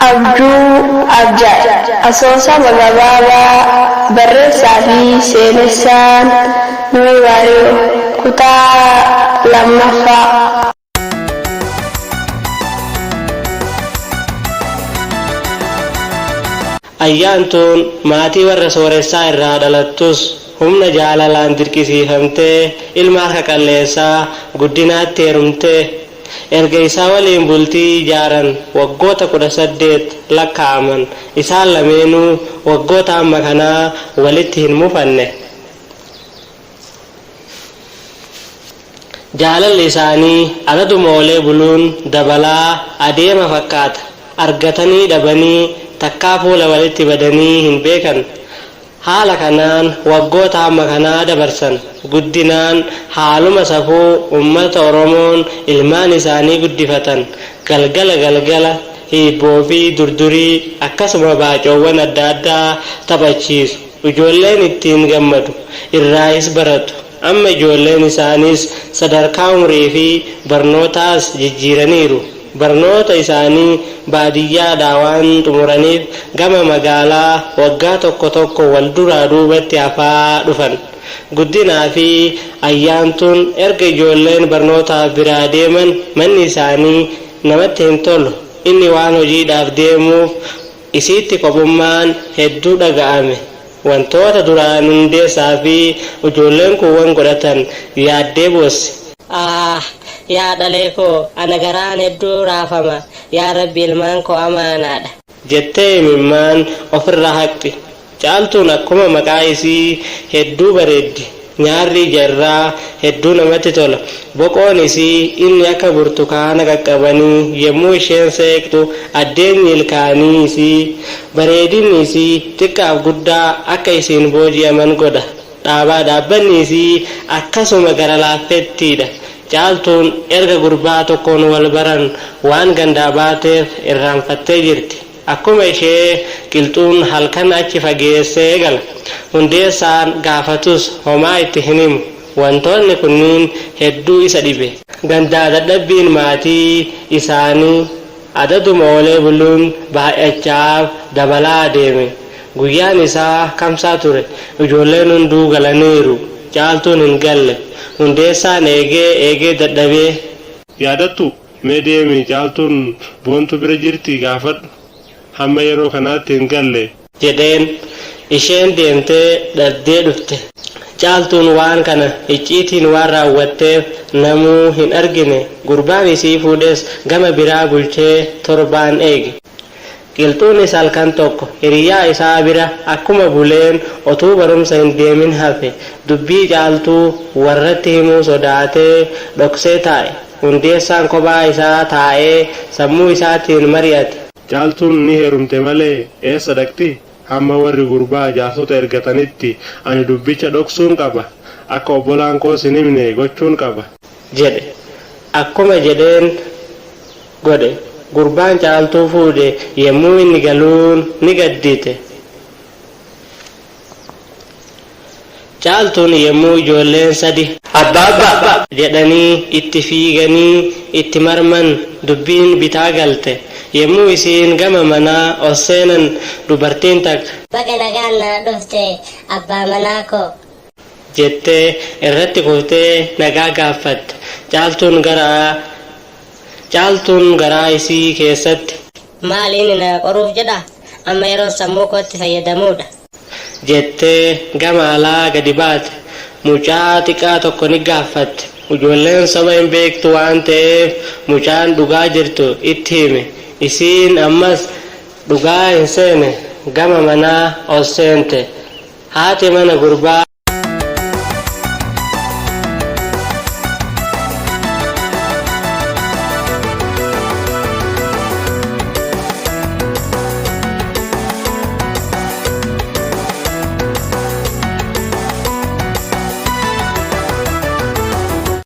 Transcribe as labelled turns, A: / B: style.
A: Abjuu Abjaadha. Asoosama gabaabaa barreessaa fi seenessaan Nohii Waariyoo. Kutaa 2ffaa.
B: Ayyaantuun maatii warra sooressaa irraa dhalattus humna jaalalaan dirqisiifamtee ilma harka qalleessaa Guddinaatti heerumte. Erga isaa waliin bultii ijaaran waggoota 18 lakkaa'aman. Isaan lameenuu waggoota amma kanaa walitti hin mufanne. Jaalalli isaanii adaduma oolee buluun dabalaa adeema fakkaata. Argatanii dhabanii takkaa fuula walitti badanii hin beekan. Haala kanaan waggoota hamma kanaa dabarsan. Guddinaan haaluma safuu ummata Oromoon ilmaan isaanii guddifatan galgala galgala hiibboo fi durdurii akkasuma baacoowwan adda addaa taphachiisu. Ijoolleen ittiin gammadu, irraayis baratu. Amma ijoolleen isaaniis sadarkaa umrii fi barnootaas jijjiiraniiru. Barnoota isaanii baadiyyaadhaa waan xumuraniif gama magaalaa waggaa tokko tokko wal duraa duubatti hafaa dhufan. Guddinaa fi Ayyaantuun erga ijoolleen barnootaaf biraa deeman manni isaanii namatti hin tolu. Inni waan hojiidhaaf deemuuf isiitti kophummaan hedduu dhaga'ame. Wantoota duraan Hundeessaa fi ijoolleen kuuwwan godhatan yaaddee boossi.
C: Aah yaa dhalee koo ana garaan hedduu raafama yaa rabbi ilmaan koo amaanaadha.
B: Jettee imimmaan ofirraa haqxi. Caaltuun akkuma maqaa isii hedduu bareeddi. Nyaarri ija irraa hedduu namatti tola. Boqoon isii inni akka burtukaana qaqqabanii yemmuu isheen seeqxu addeenyi ilkaanii isii, bareedinni isii xiqqaaf guddaa akka isiin booji'aman godha. Dhaabaa dhaabbanni isii akkasuma gara laaffettiidha. Caaltuun erga gurbaa tokkoon wal baran waan gandaa baateef irraanfattee jirti. Akkuma ishee Qilxuun halkan achi fageessee gala. Hundeessaan gaafatus homaa itti hin himu. Wantoonni kunniin hedduu isa dhibe. Gandaa dadhabbiin maatii isaanii adaduma oolee buluun baay'achaaf dabalaa adeeme. Guyyaan isaa Kamsaa ture. Ijoolleen hunduu galaniiru. Caaltuun hin galle. Hundeessaan eegee eegee dadhabee.
D: Yaadattuu? Mee deemii Caaltuun Boontuu bira jirtii gaafadhu. Hamma yeroo kanaatti hin galle.
B: jedheen. Isheen deemtee dhabdee dhufte. Caaltuun waan kana icciitiin waan raawwatteef namuu hin argine. Gurbaan isii fuudhes gama biraa bulchee torbaan eege. Qilxuunis halkan tokko hiriyaa isaa bira akkuma buleen otuu barumsa hin deemin hafe. Dubbii Caaltuu warratti himuu sodaatee dhoksee taa'e. Hundeessaan kophaa isaa taa'ee sammuu isaatiin mari'ate.
D: Caaltuun ni heerumte malee eessa dhaqxi? Hamma warri gurbaa jaarsota ergatanitti ani dubbicha dhoksuun qaba. Akka obbolaan koos hin himne gochuun qaba.
B: jedhe. Akkuma jedheen godhe. Gurbaan Caaltuu fuudhe yemmuu inni galuun ni gaddite. Caaltuun yemmuu ijoolleen sadi. Abbaa! jedhanii itti fiiganii itti marman dubbiin bitaa galte. Yemmuu isiin gama manaa ol seenan dubartiin takka.
E: Baga nagaan naa dhufte abbaa manaa koo.
B: jettee irratti kuftee nagaa gaaffatte. Caaltuun gara Caaltuun garaa isii keessatti.
C: Maali inni na qoruuf jedhaa? Amma yeroon sammuu kootti fayyadamuudha.
B: jettee gama alaa gadi baate. Mucaa xiqqaa tokko ni gaaffatte. Ijoolleen soba hin beektu waan ta'eef mucaan dhugaa jirtu itti hime. Isiin ammas dhugaa hin seene. Gama manaa ol seente. Haati mana gurbaa.